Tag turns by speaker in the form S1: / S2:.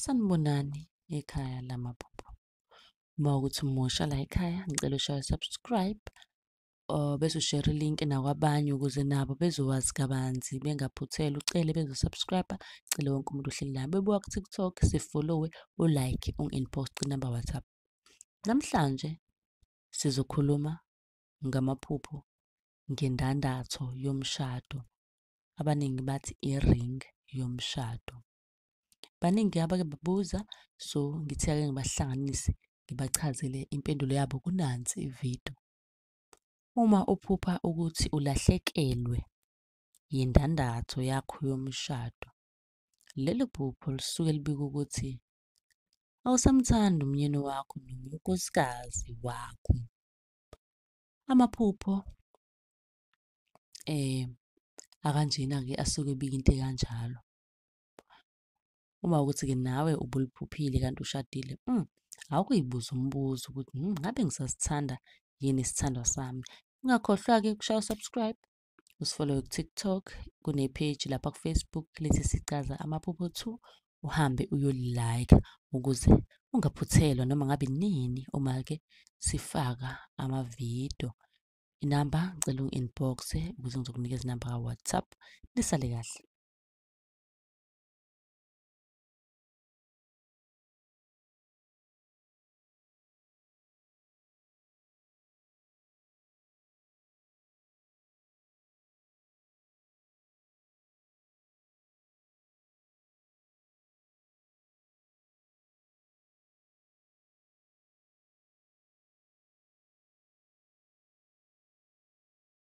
S1: Sanibonani ekhaya lamaphupho. Uma kuwukuthi umusha la ekhaya, ngicela ushaye u-subscribe bese ushera ilinki nakwabanye ukuze nabo bezowazi kabanzi bengaphuthelwa. Ucele bezo-subscribe-a, ucele wonke umuntu ohleli naye. Bebuka ku-TikTok, sifolowe, u-like, ungi-inbox kwinamba ka-WhatsApp. Namhlanje sizokhuluma ngamaphupho ngendandatho yomshado. Abaningi bathi i-ring yomshado. Baningi abake babuza, so ngithe ake ngibahlanganise ngibachazele impendulo yabo kunansi ividiyo. Uma uphupha ukuthi ulahlekelwe yindandatho yakho yomshado, lelo phupho lisuke libika ukuthi awusamthandi umyeni wakho noma unkosikazi wakho. Amaphupho akanjena-ke asuke ebika into ekanjalo. Uma kuwukuthi-ke nawe ubuliphuphile kanti ushadile, awuke uy'buze umbuzo ukuthi ngabe ngisasithanda yini isithandwa sami? Ungakhohlwa-ke ukushaya u-subscribe, usifolowe ku-TikTok, kune-page lapha ku-Facebook lithi Sichaza Amaphupho 2, uhambe uyoli-like-a ukuze ungaphuthelwa noma ngabe inini uma-ke sifaka amavidiyo. Inamba ngicela ungi-inbox-e ukuze ngizokunikeza inamba ka-WhatsApp. Nisale kahle.